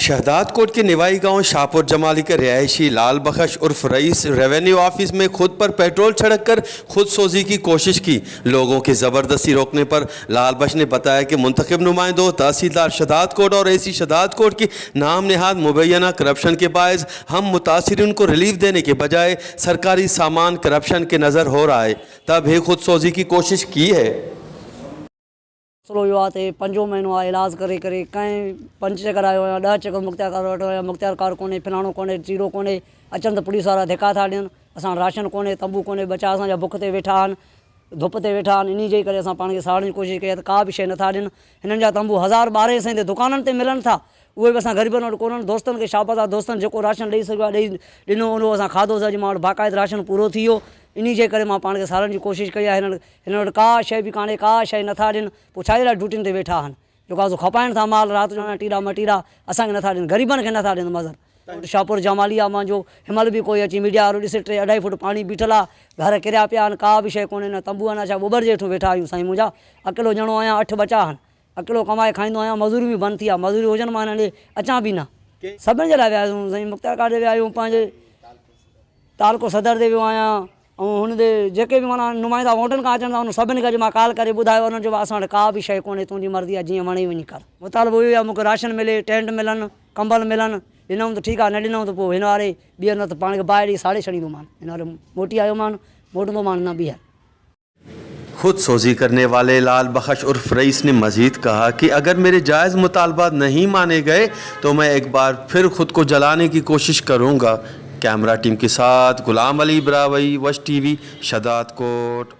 शहदादकोट के निवाई गांव शाहपुर जमाली के रिहायशी लाल बख्श उर्फ रईस रेवेन्यू ऑफिस में खुद पर पेट्रोल छिड़क कर खुद सोजी की कोशिश की। लोगों की ज़बरदस्ती रोकने पर लाल बख्श ने बताया कि मुंतखब नुमाइंदों, तहसीलदार शहदादकोट और एसी शहदादकोट की नाम नहाद मुबैना करप्शन के बायस हम मुतासरीन को रिलीफ देने के बजाय सरकारी सामान करप्शन के नज़र हो रहा है, तब ही खुद सोजी की कोशिश की है। मसइलो اهو آهي ته پنجون مهينو آهي علاج ڪري ڪري ڪنهن پنج چڪر آيو آهيان، ڏهه چڪر مختيارڪار وٽ آيو آهيان، مختيارڪار ڪونهي، فلاڻو ڪونهي، چيرو ڪونهي، اچن ته پوليس وارا ڌڪا ٿا ڏين، اسان وٽ راشن ڪونهي، تنبو ڪونهي، ٻچا اسان جا بک تي ويٺا آهن، ڌپ تي ويٺا آهن، انهي جي ڪري اسان پاڻ کي ساڙڻ جي ڪوشش ڪئي آهي ته ڪا به شيء نٿا ڏين، هنن جا تنبو هزار ٻارهين سئين تي دڪانن تي ملن ٿا، اهي به اسان غريبن وٽ ڪونهن، دوستن کي شابس آ دوستن جيڪو راشن ڏئي سگهيو آ ڏئي ڏنو اهو اسان کاڌو سي اڄ مان وٽ باقاعدھ راشن پورو ٿي ويو، انهي جي ڪري مان پاڻ کي ساڙڻ جي ڪوشش ڪئي آهي، هنن هنن وٽ ڪا شيء به ڪانهي، ڪا شيء نٿا ڏين، پوء ڇا جي لاء ڊيوٽين تي ويٺا آهن، جيڪو آ سو کپائين ٿا مال رات جو ٽيڏا مٽيڏا اسان کي نٿا ڏين، غريبن کي نٿا ڏين مظهر ڳوٺ شاهپور جمالي آ مانجو، هنمهل به ڪوئي اچي ميڊيا وارو ڏسي ٽي اڍائي فوٽ پاڻي بيٺل آ، گهر ڪريا پيا آهن، ڪا به شيء ڪونهي نه تنبو آهن نه ڇا ٻٻر جي هيٺون ويٺا آهيون سائين منهنجا، اڪيلو ڄڻو آهيان اٺ ٻچا آهن، اڪيلو ڪمائي کائيندو آهيان، مزوريون به بند ٿي آ، مزوري هجن مان هنن ڏي اچان به نه. سڀني جي لاء ويا آهيون سائين مختيار ڪار ڏي ويا آهيون پنهنجي تعلقو صدر ڏي ويو آهيان ۽ هن ڏي جيڪي به معنيٰ نمائندا ووٽن کان اچن ٿا انهن سڀني کي اڄ مان ڪال ڪري ٻڌايو انهن چيو اسان وٽ ڪا به شيء ڪونهي تنهنجي مرضي آهي جيئن وڻئي وڃي ڪر. مطالبو اهو ئي آهي مون کي راشن ملي، ٽينٽ ملن، ڪمبل ملن، ڏنائون ته ٺيڪ آهي نه ڏنائون ته پوء هن واري ٻيهر نه ته پاڻ کي باهه ڏئي ساڙي ڇڏيندومان هن واري موٽي آيو مان موٽندومان نه ٻيهر. खुद सोजी करने वाले लाल बख्श उर्फ रईस ने मजीद कहा कि अगर मेरे जायज़ मुतालबात नहीं माने गए तो मैं एक बार फिर ख़ुद को जलाने की कोशिश करूँगा। कैमरा टीम के साथ गुलाम अली ब्रावई, वश टीवी, शदादकोट।